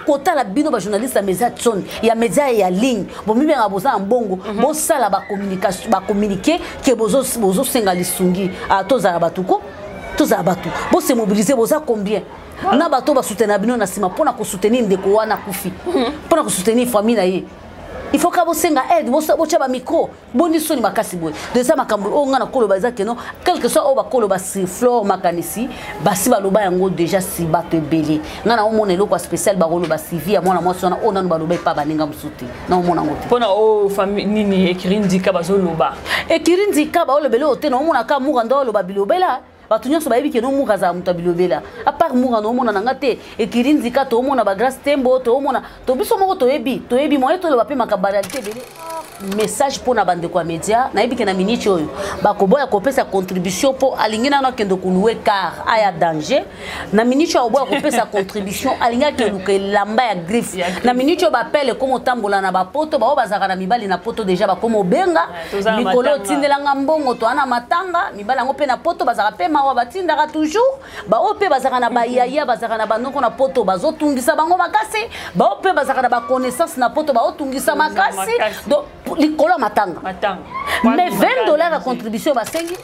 Kotala bino bajournaliste ya média tson ya média ya ligne, bomibengaka boza na mbongo, bosala bacommunication, bacommuniqué ke bozosenga lisungi. Ah, tozala bato ko, tozala bato, bose mobiliser. Boza combien na bato basoutenir bino na nsima mpona kosoutenir ndeko wana akufi, mpona kosoutenir famille na ye? Il faut ka bosenga aide, botya bamicro. Boni soni makasi boye? Eza makambo oyo ngai nakoloba eza keno quelque soit oyo bakoloba sur Flore Makanisi, basi baloba yango déjà si bato ebele. Ngai naomona eloko ya spécial bakoloba suivi ya mwana mwasi wana oyo nanu baloba epa baninga mosusu te, naomona yango te. Mpona oyo famille nini, ekiri ndika bazoloba? Ekiri ndika baolobela oyo te. Naomona ka Mura ndo oloba bilobela. Bato nyonso bayebi ke no Mura azala moto ya bilobela. À part Mura, naomona na nga te. Ekiri nzika, toomona bagrâce Tembo, toomona to biso moko toyebi, toyebi moye toloba mpe makambo ya réalité ebele. Message mpo na bandeko ya média: nayebi ke na miniti oyo bakoboya kopesa contribution mpo alingi nano akende kolouer car aya danger. Na miniti oyo akoboya kopesa contribution, alingi akeluka elamba ya griffe. Na miniti oyo bapele ekoma otambola na bapoto, bao bazalaka na mibali na poto déjà bakoma obenga mikolo otindelanga mbongo, toa na matanga. Mibali yango mpe na poto bazalaka mpe mawa, batindaka toujours. Baoyo mpe bazalaka na bayaya, bazalaka na banoko na poto, bazotungisa bango makasi. Baoyo mpe bazalaka na baconnaissance na poto, baotungisa makasi. Donc likolo ya matanga, mais 20 $ ya contribution basengi.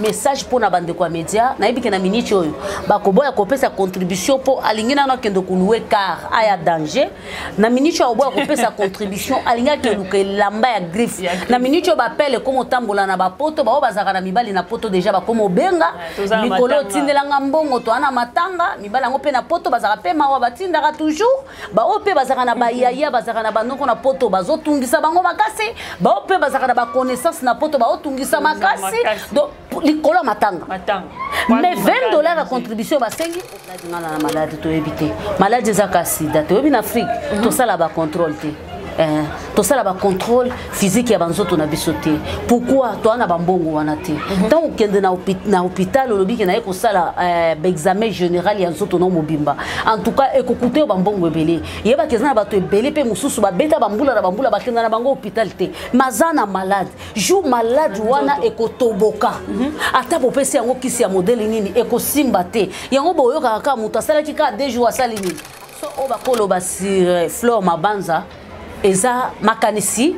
Message mpo na bandeko ya média: nayebi ke na miniti oyo bakoboya kopesa contribution mpo alingi nano akende kolouer car aya danger. Na miniti oyo akoboya kopesa contribution, alingi akeluka elamba ya griffe. Na miniti oyo bapele ekoma otambola na bapoto, bao bazalaka na mibali na poto déjà bakoma obenga mikolo otindelanga mbongo, toa na matanga. Mibali yango mpe na poto bazalaka mpe mawa, batindaka toujours. Baoyo mpe bazalaka na bayaya, bazalaka na banoko na poto, bazotungisa bango makasi. Baoyo mpe bazalaka na baconnaissance na poto, baotungisa makasi. Donc likolo ya matanga, mais 20 $ ya contribution basengi. Nga na maladi toyebi te, maladi ezaka sida toyebi na Afrique. Tosala bacontrôle te, tosala bacontrôle physique ya banzoto na biso te. Pourquoi toa na bambongo wana te? Ntango okende na hôpital, olobi ke naye kosala baexamen général ya nzoto na mobimba, en tout cas ekokuta yo bambongo ebele. Yebaki eza na bato ebele mpe mosusu babeta bambula na bambula, bakenda na bango hôpital te, maza na malade. Jour malade wana ekotoboka, ata bopesi yango kisi ya modèle nini, ekosimba te. Yango boyokaka kaka moto asalaki kaka 2 jours, asali nini. So oyo bakoloba sur Flore Mabanza eza makanisi.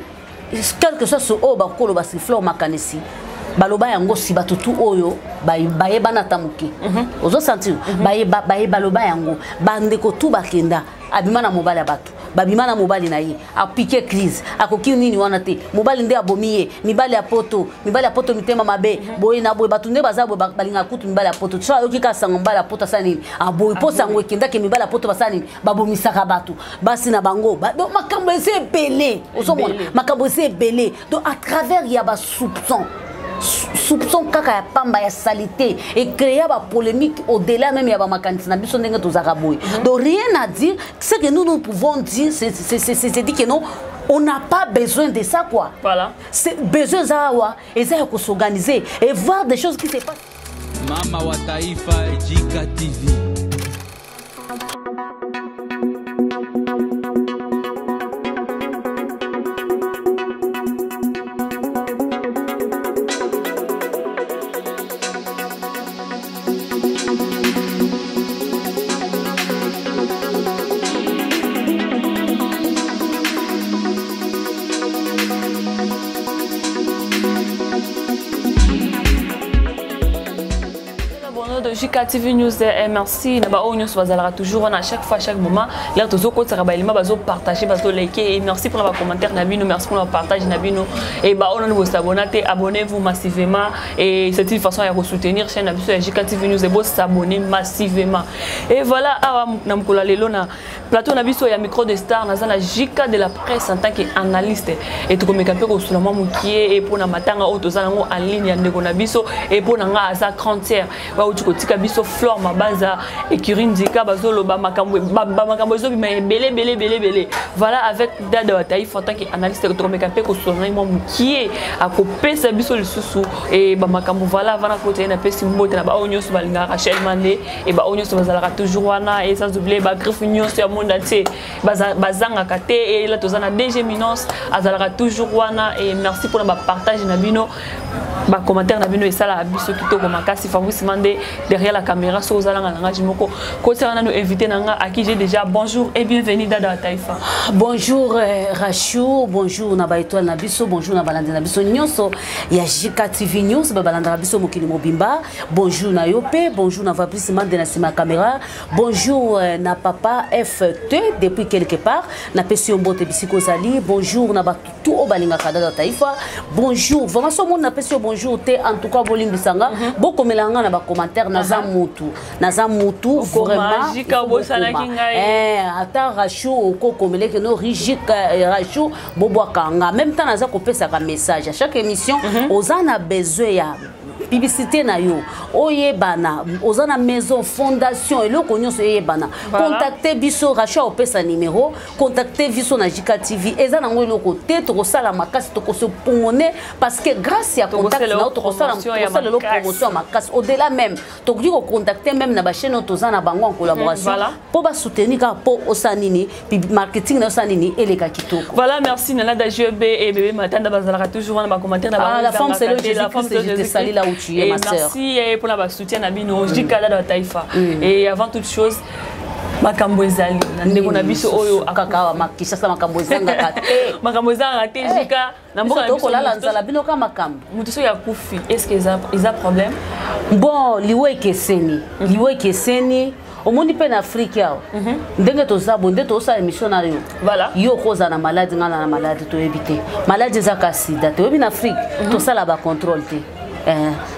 Quelque soit so oyo bakoloba sur Flore Makanisi, baloba yango si bato tu oyo bayebana ata moke. Ozosentir bayeba loba yango, bandeko tu bakenda abima na mobali ya bato, babima na mobali na ye, apike crise, akoki nini wana te, mobali nde abomi ye. Mibali ya poto, mibali ya poto mitema mabe boye na boye. Bato nde baza boye, balingaka kutu mibali ya poto. So ayoki kaka sango mobali ya poto asala nini, aboyi mpo sango ekendaki mibali ya poto basala nini, babomisaka bato basi na bango. Donc makambo eza ebele, ozomona makambo eza ebele. Donc à travers ya basoupçon, soupçon kaka ya pamba ya salité ecréa bapolémique au-delà même ya bamakanisi na biso ndenge tozalaka boye. Donc rien à dire. Ce que nous, nous pouvons dire, c'est dit que non, on n'a pas besoin de ça, quoi. Voilà. C'est besoin eza awa, eza ya kosorganiser et voir des choses qui se passent. Mama wa Taifa, Jika TV. De JK TV News, merci na baoyo nyonso bazalaka toujours wana à chaque fois, à chaque moment l'air tozokotisaka baelema, bazopartage, bazolike. Et merci pour bacommentaire na bino, merci pour partage na bino. Et baoyo nano bosabona te, abonnez-vous massivement et c'est une façon ya kosoutenir chaîne na biso ya JK TV News et bosabonner massivement. Et voilà, awa na mokolo ya lelo na plateau na biso ya micro de star, naza na JK de la presse en tant qu'analyste et tokomeka mpe kosula mwa mokie e mpona matanga oyo toza nango en ligne ya ndeko na biso. E mpo na nga aza grande sœur, bauti kotika biso, Flore Mabanza. Ekiri ndika bazoloba makambo, bamakambo ezobima ebele ebele ebele ebele. Voilà, avec Dada wa Taifa en tant qu'analyste, tokomeka mpe kosula ngai mwa mokie, akopesa biso lisusu e bamakambo. Voilà, avant nakota ye, napesi mbote na baoyo nyonso balingaka Rachel Mande e baoyo nyonso bazalaka toujours wana, et sans oublier bagriffe nyonso ya monde entier, bazangaka te. E la toza na DG Minance, azalaka toujours wana. Et merci mpona bapartage na bino. Bacommentaire na bino esalaka biso kitoko makasi. Fabrice Mande derrière la caméra, so ozalanga langage moko kotiaka nano invité na nga à qui j'ai déjà bonjour et bienvenue, Dada Taifa. Bonjour Rachou, bonjour na baétoile na biso, bonjour na balandi na biso nyonso ya JK TV News, babalandaka biso mokili mobimba. Bonjour na yo mpe bonjour na Fabrice Mande na nsima ya caméra. Bonjour na papa FT depuis quelque part, napesi yo mbote bisika ozali. Bonjour na bato tout oyo balingaka Dada Taifa. Bonjour vraiment, so omoni napesi yo bonjour te, en tout cas bolimbisanga, bokomela nga na bacommentaire. Naza mutu, naza mutu. Okoma, Jika obosanaki ngai. Ata Rachu okokomeleke no Rijik, Rachu bobwaka nga. Même temps naza kopesaka message à chaque émission. Oza na besoin ya publicité na yo oyebana, oza na maison, fondation, eloko nyonso eyebana, contacte biso. Rachu opesa numéro, contacte biso na Jika TV. Eza nango eloko te, tokosala makasi, tokosepongone, parce que grâce ya contact na yo tokosala promotion ya tokosalela makasi. Promotion ya makasi. Au-delà même, tokoki kocontacte même na bachaîne oyo toza na bango en collaboration mpo basoutenir kaka mpo osala nini, marketing na osala nini, eleka kitoko. Voilà, merci Nana DGB et bébé Matanda bazalaka toujours na bacommentaire na Ah, la femme, c'est le Jésus-Christ, je te salue là où tu es, ma sœur. Merci pour la soutien na bino Jika Dada Taifa. Et avant toute chose, makambo ezali na ndeko na biso oyo kaka awa Makishasa, makambo ezangaka te. Makambo ezangaka te, Jika, na mboka na biso. Tokolala nzala, bino ka makambo. Moto soki akufi, est ce que eza problème? Bon, liwa ekeseni, liwa ekeseni. Omoni mpe na Afrike awa, ndenge toza boye, nde tozosala émission na yo. Yo okozala na maladi, ngai na maladi, toyebi te maladi eza ka sida. Toyebi na Afrike tosala bacontrôle te.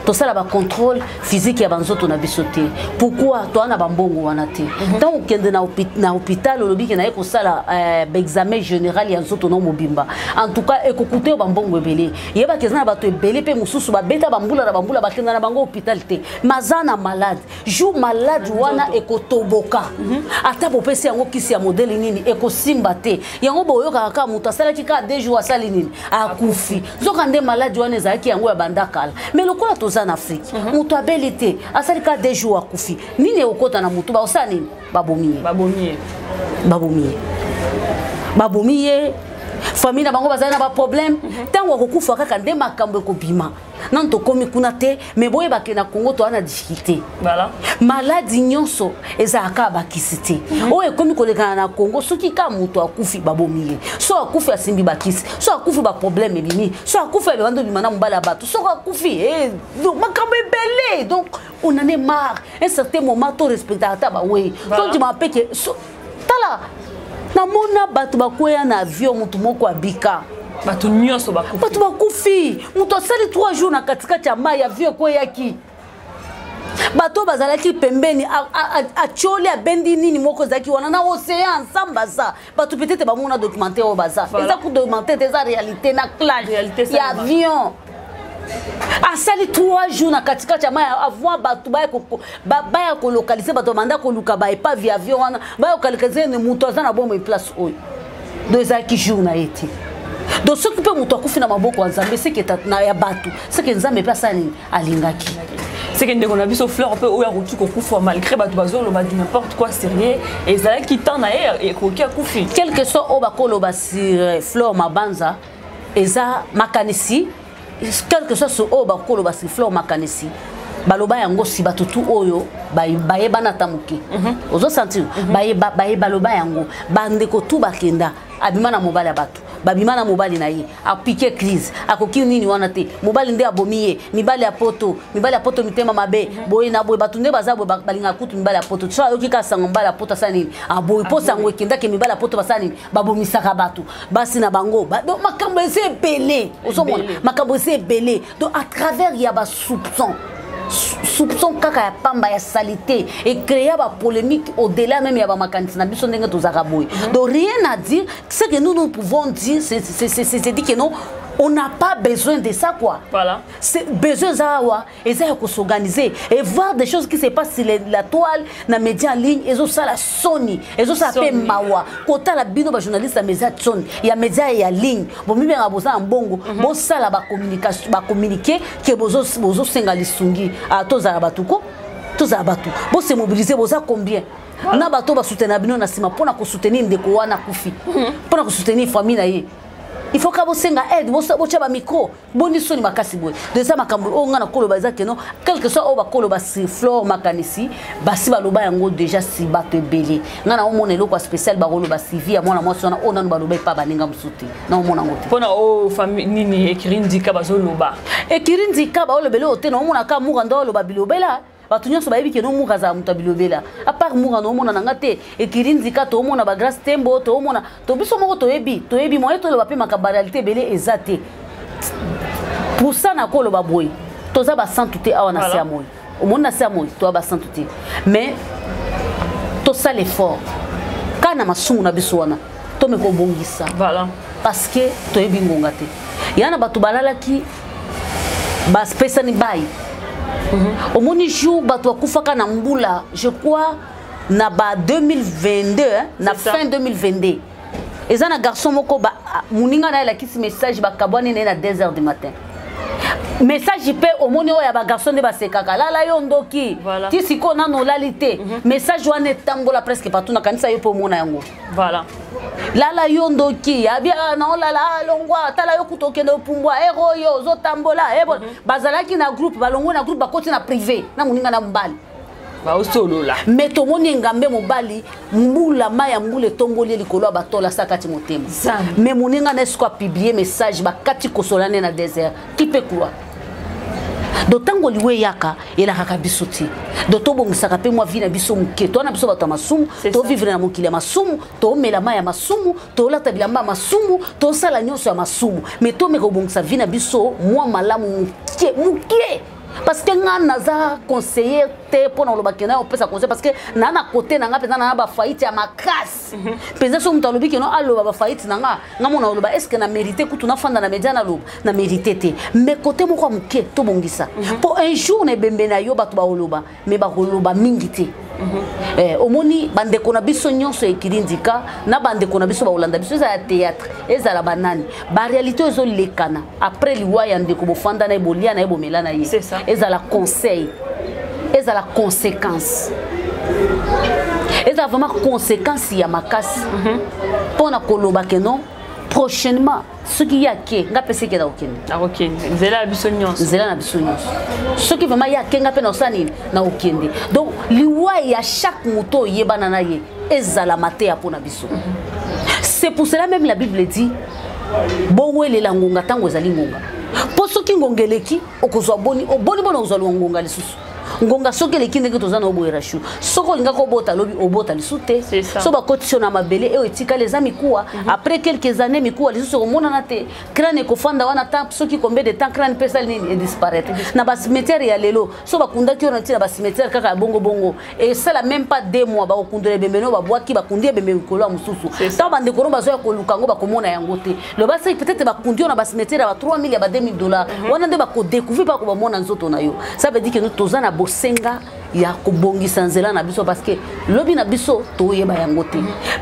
Tosala bacontrôle physique ya banzoto na biso te. Pourquoi? Toa na bambongo wana te. Ntango okende na hôpital, olobi ke naye kosala baexamen général ya nzoto na mobimba, en tout cas ekokuta yo bambongo ebele. Yebaki eza na bato ebele mpe mosusu babeta bambula na bambula, bakenda na bango hôpital te, maza na malade. Jour malade wana ekotoboka, ata bopesi yango kisi ya modele nini, ekosimba te. Yango boyokaka kaka moto asalaki kaka 2 jours, asali nini, akufi. Nzoka nde maladi wana ezalaki yango ya banda kala. Mais lokola toza na Afrike, moto abeli te, asali kaka 2 jours, akufi, nini ekokota na motu? Bakosala nini? Babomi ye. Babomi ye. Babomi ye, babomi ye. Famille na bango bazali na baproblème. Ntango akokufa kaka nde makambo ekobima. Nanu tokomi kuna te, mais boyebake na Congo toza na difficulté. Maladi nyonso ezalaka kaka bakisi te. Oyo ekomi kolekana na Congo, soki kaka moto akufi, babomi ye. So akufi, asimbi bakisi. So akufi, baproblème ebimi. So akufi, abebandi obima na mobali ya bato. Soki akufi, donc makambo ebele. Donc on en est marre. Un certain moment to respectaka ata bawei, tondima mpe ke tala, namona bato bakweya na avion, motu moko abika. Bato nyonso bakufi. Bato bakufi. Moto asali 3 jours na katikati ya mai, avion ekweyaki, bato bazalaki pembeni, atioli, abendi nini moko ezalaki wana na océan. Ensemble aza bato, peut-être bamona documentaire oyo baza. Eza ku documentaire te, eza réalité na clash ya avion. Asali 3 jours na katikati ya mai avant bato baya kolocaliser. Bato banda koluka baépave ya avion wana, baya kolocaliser ne moto aza na bomoi place oyo. Donc ezalaki jour na ye te. Donc soki mpe moto akufi na maboko ya Nzambe, seke ya bato, seke Nzambe mpe asala nini? Alingaki. Seke ndeko na biso Fleur mpe oyo akoki kokufa, malgré bato bazoloba du n'importe quoi, sérieux, ezalaki temps na ye, ekoki, akufi. Quelque soit oyo bakoloba sur Fleur Mabanza, eza makanisi. Quelque soit so oyo bakoloba sur Fleur makanisi, baloba yango si bato tu oyo bayebana ata moke, ozosentir baloba yango. Bandeko tu bakenda, abima na mobali ya bato, babima na mobali na ye, apike crise, akoki nini wana te, mobali nde abomi ye. Mibali ya poto, mibali ya poto mitema mabe boye na boye. Bato nde baza boye, balingaka kutu mibali ya poto. So ayoki kaka sango mobali ya poto asala nini, aboyi, mpo sango ekendaki mibali ya poto basala nini, babomisaka bato, basi na bango. Donc makambo eza ebele, ozomona makambo eza ebele. Donc à travers ya basoupçon, soupçon kaka ya pamba ya salité ecréa bapolémique au-delà même ya bamakanisi na biso ndenge tozalaka boye. Donc rien à dire. Ce que nous, nous pouvons dire, c'est dit que non, on n'a pas besoin de ça, quoi. C'est besoin eza awa, eza ya kosorganiser et voir des choses qui se passent sur la toile, na média en ligne. Ezosala soni, ezosala mpe mawa kotala bino bajournaliste ya média, soni ya média ya ligne. Bomibenga boza na mbongo, bosala bacommunication, bacommuniqué ke bozosenga lisungi. Tozala bato ko, tozala bato, bose mobiliser. Boza combien na bato basoutenir bino na nsima mpona kosoutenir ndeko wana akufi, mpona kosoutenir famille na ye? Il faut ka bosenga aide, botya bamicro. Boni soni makasi boye? Donc eza makambo oyo ngai nakoloba, eza keno quelque soit oyo bakoloba sur Flore Makanisi, basi baloba yango déjà si bato ebele. Ngai naomona eloko ya spécial bakoloba suivi ya mwana mwasi wana oyo nanu baloba epa baninga mosusu te, naomona yango te. Mpona oyo famille nini, ekiri ndika bazoloba. Ekiri ndika baolobela oyo te, naomona ka Mura ndo aloba bilobela. Bato nyonso bayebi keno Mura azala moto ya bilobela. À part Mura, naomona na nga te. Ekiri nzika, toomona bagrâce Tembo, toomona to biso moko toyebi, toyebi moye toloba mpe makambo ya réalité ebele eza te. Pour ça nakoloba boye, toza basantu te awa na se ya moi. Omoni, na se ya moi toza basantu te, mais tosala effort kaka na masumu na biso wana, tomeka obongisa. Parce que toyebi ngonga te. Ya na bato balalaki, bapesani bai. Omoni jour bato bakufaka na mbula, je crois na ba 2022, hein, na fin 2022, eza na garçon moko moninga na ye alakisi message, bakabwani na ye na 2 heures du matin. Message mpe omoni oyo ya bagarçon nde basekaka: "Lala yo ndoki." Ti sikoyo nano olali te. Message wana etambola presque partout, nakanisa yo mpe omona yango. "Lala yo ndoki." Abi naolala longwa, tala yo kuta okende opumbwa ere oyo ozotambola. Bazalaki na groupe, balongwe na groupe, bakoti na privé na moninga na mobali. Baosolola. Me tomoni engambe mobali, mbula, mai ya mbula etomboli ye likolo ya batole, asa kati motema. Me moninga na esiko apublier message, bakati kosola nde na désert. Qui peut croire? Do ntango liwa eyaka, elakaka biso te. Do tobongisaka mpe mwa vie na biso moke. Toa na biso bato ya masumu, tovivre na mokili ya masumu, tomela mai ya masumu, tolata bilamba ya masumu, tosala nyonso ya masumu, mais tomeka kobongisa vie na biso mwa malamu moke moke. Parce que nga naza conseiller te mpo na koloba kenda opesa conseil, parce que naa na côté na nga mpenza na bafaillite ya makasi mpenza. So moto alobi keno aloba bafaillite na nga, nga mona oloba: est ce que na mérité kutu nafanda na média naloba? Na mérité te. Mais côté moko ya moke tobongisa, mpo un jour na ebembe na yo bato baoloba, mais bakoloba mingi te. Omoni bandeko na biso nyonso ekili ndika na bandeko na biso bakolanda biso, ezala théâtre, ezala banani, baréalité oyo ezolekana après liwa ya ndeko bofanda na ye, bolia na ye, bomela na ye, ezala conseil, ezala conséquence, ezala vraiment conséquence ya makasi mpo na koloba ke non, prochainement soki ye ake, nga mpe seki na kokende. Akokende nzela ya biso nyonso. Nzela na biso nyonso. Soki vraiment ye ake, nga mpe na kosala nini? Na kokende. Donc liwa ya chaque moto oyebana na ye ezala mateya mpo na biso. C'est pour cela même la Bible dit: bowelela ngonga ntango ezali ngonga, mpo soki ngonga eleki, okozwa boni oboni boni, okozwa ngonga lisusu. Ngonga soki eleki, ndenge toza na oboyera shu, soki olingaki obota lobi, obota lisusu te. So bakotisi yo na mabele, oyo etikali eza mikuwa. Après quelques années, mikuwa lisusu ekomonana te. Crâne ekofanda wana ta soki combien de temps, crâne mpe esali nini? Edisparaître. Na bacimetière ya lelo, so bakundaki yo na ntina bacimetière kaka ya bongo bongo, esala même pas 2 mois, bakokundola ebembe no, babwaki, bakundi ebembe likolo ya mosusu. Ntango bandeko no bazoya koluka yango, bakomona yango te. Loba soki peut-être bakundi yo na bacimetière ya ba 3000, ya ba 2000 dollars, wana nde bakodécouvrir, mpa kobamona nzoto na yo. Ça veut dire que no toza na bosenga ya kobongisa nzela na biso, parce que lobi na biso toyeba yango te.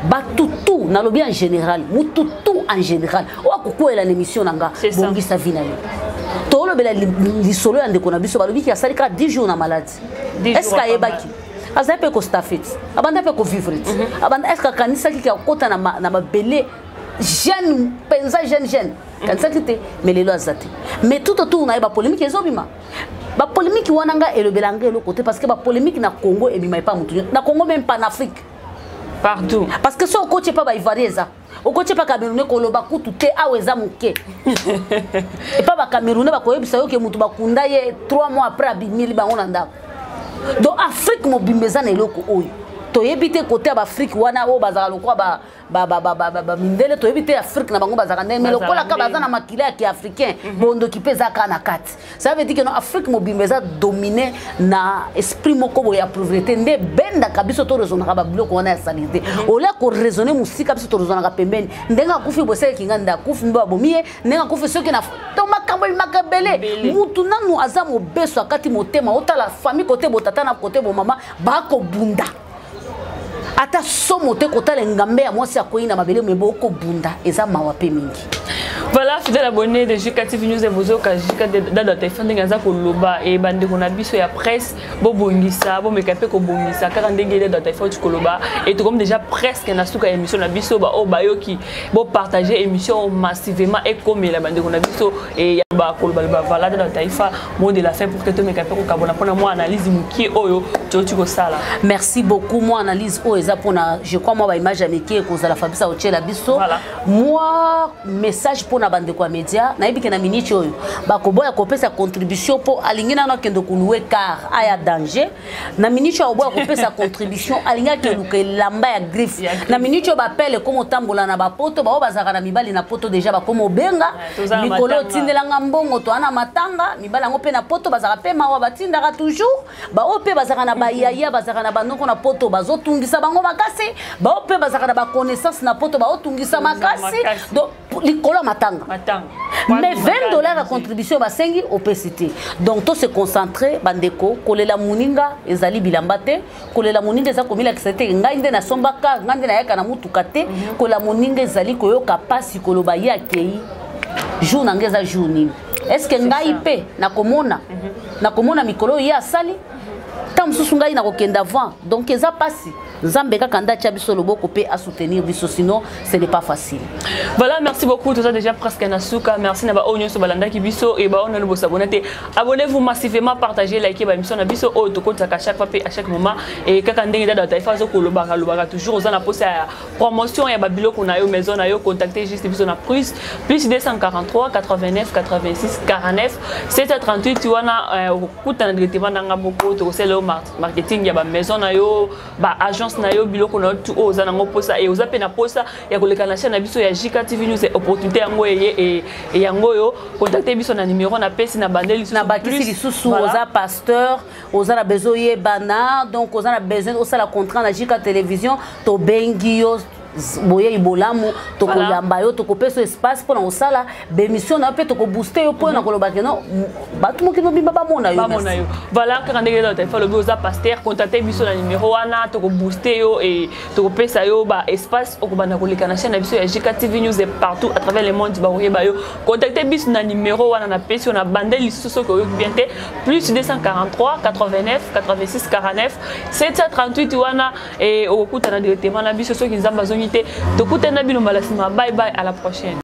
Bato tu, nalobi en général, mutu tu en général oyo akokwela na émission na nga, bongisa vie na yo. Tolobela lisolo ya ndeko na biso, balobiki asali kaka 10 jours na maladie. Est ce que ayebaki? Azali mpe kostaffer ti abanda mpe kovivre ti abanda. Est ce que akanisaki ke akota na mabele jeune mpenza, jeune jeune? Kanisaki te. Mais lelo aza te. Mais tout autour na ye bapolémique ezobima. Bapolémique wana, nga elobela nga eloko te, parce que bapolémique na Congo ebima epa motu na Congo, même pas na Afrique. Partout. Parce que so okoti epa baivoirien, eza okoti epa Camerounais, koloba kutu te, awa eza moke. Epa bacamerounais bakoyebisa yo ke motu bakunda ye, 3 mois après abimili bango na ndako. Donc Afrique mobimba eza na eloko oyo toyebi te. Kote ya baafrike wana oyo bazalaka lokola bamindele, toyebi te Afrique na bango bazalaka ndenge, mais lokola ka baza na makila ya kiafricain, bondoki mpe eza kaka na kati. Ça veut dire que no Afrique mobimba eza dominé na esprit moko boye ya pauvreté, nde ebendaka biso toraisonnaka babiloko wana ya saleté. Olia koraisonner mosika, biso toraisonnaka pembeni. Ndenge akufi, boseleki nga nde akufi, mbe babomi ye. Ndenge akufi, soki na to makambo ebimaka ebele. Mutu nanu aza mobeso, akati motema. Otala famille, kote botata na kote bomama bakobunda, ata somo te. Kotala ngambe ya mwasi akwei na mabele, me bokobunda, eza mawa mpe mingi. Voilà, fidèle abonné de JK TV News et bozoka JK Dado Taifa ndenge aza koloba e bandeko na biso ya presse bobongisa, bomeka mpe kobongisa kaka ndenge Dado Taifa oti koloba. Et tokomi déjà presque na suka ya émission na biso. Baoyo bayoki, bopartage émission massivement, ekomela bandeko na biso e ya bakoloba loba. Voilà, Dado Taifa, mot de la fin pour que tomeka mpe kokabona mpona mwa analyse mokie oyo touti kosala. Merci beaucoup. Mwa analyse oyo eza mpona, je crois, mwa baimage ya mike ekozala Fabrice aotiela biso. Mwa message mpona bandeko ya média: nayebi ke na miniti oyo bakoboya kopesa contribution mpo alingi nano akende kolouer car aya danger. Na miniti oyo aboya kopesa contribution, alingi akeluka elamba ya griffe. Ya griffe. Na miniti oyo bapele ekoma otambola na bapoto, bao bazalaka na mibali na poto déjà bakoma obenga Toza na mikolo matanga. Otindelanga mbongo, toa na matanga. Mibali yango mpe na poto bazalaka mpe mawa, batindaka toujours. Baoyo mpe bazalaka na bayaya, bazalaka na banoko na poto, bazotungisa bango makasi. Baoyo mpe bazalaka na baconnaissance na poto, baotungisa makasi. Makasi. Donc likolo ya matanga, matanga, mais 20 $ ya contribution basengi, opesi te. Donc to se concentrer, bandeko. Kolela moninga ezali bilamba te, kolela moninga eza komilakisa te ngai nde nasombaka, ngai nde nayaka na mutuka te. Kolela moninga ezali koyoka mpasi, koloba ye akei, jour na ngai eza jour nini? Est ce que ngai mpe nakomona mikolo oyo ye asali? Ntango mosusu ngai nakokende avant. Donc eza mpasi. Nzambe kaka nde atia biso loboko mpe asoutenir biso, sinon ce n'est pas facile. Voilà, merci beaucoup. Toza déjà presque na suka. Merci na baoyo nyonso balandaki biso e baoyo nano bosabona te. Abonnez-vous massivement, partagez, likez baémission na biso oyo tokotisaka chaque fois mpe à chaque moment. E kaka ndenge Dada Taifa azokolobaka lobaka toujours, oza na posa ya promotion ya babiloko na yo, maison na yo, contactez juste biso na plus 243 89 86 49 738. Wana okokutana directement na nga moko, tokosala yo marketing ya bamaison na yo, baagence na yo, biloko na yo tu oyo oza nango posa. E oza mpe na posa ya koleka na chaîne na biso ya JK TV News, opportunité yango eye yango oyo. Contacte biso na numéro napesi na bandeli. Lisusu, nabakisi lisusu, oza pasteur, oza na besoin oyebana, donc oza na besoin osala contrat na JK Télévision, tobengi yo, boyei bolamu, tokoyamba yo, tokopesa espace mpona kosala bémission na yo mpe tokobooste yo mpona koloba keno bato mokili mobimba bamona yo. Bamona yo. Voilà, kaka ndenge eza Taifa alobi, oza pasteur, contacte biso na numéro wana, tokobooste yo e tokopesa yo ba espace, okobanda koleka na chaîne na biso ya JK TV News. Et partout à travers le monde bakoyeba yo. Contacte biso na numéro wana napesi yo na bandeli. Lisusu, soki oyoki bien te, plus 243 89 86 49 738. Wana e okokutana directement na biso. Soki Nzambe azongi te, tokutana bino mbala nsima. Bye bye, à la prochaine.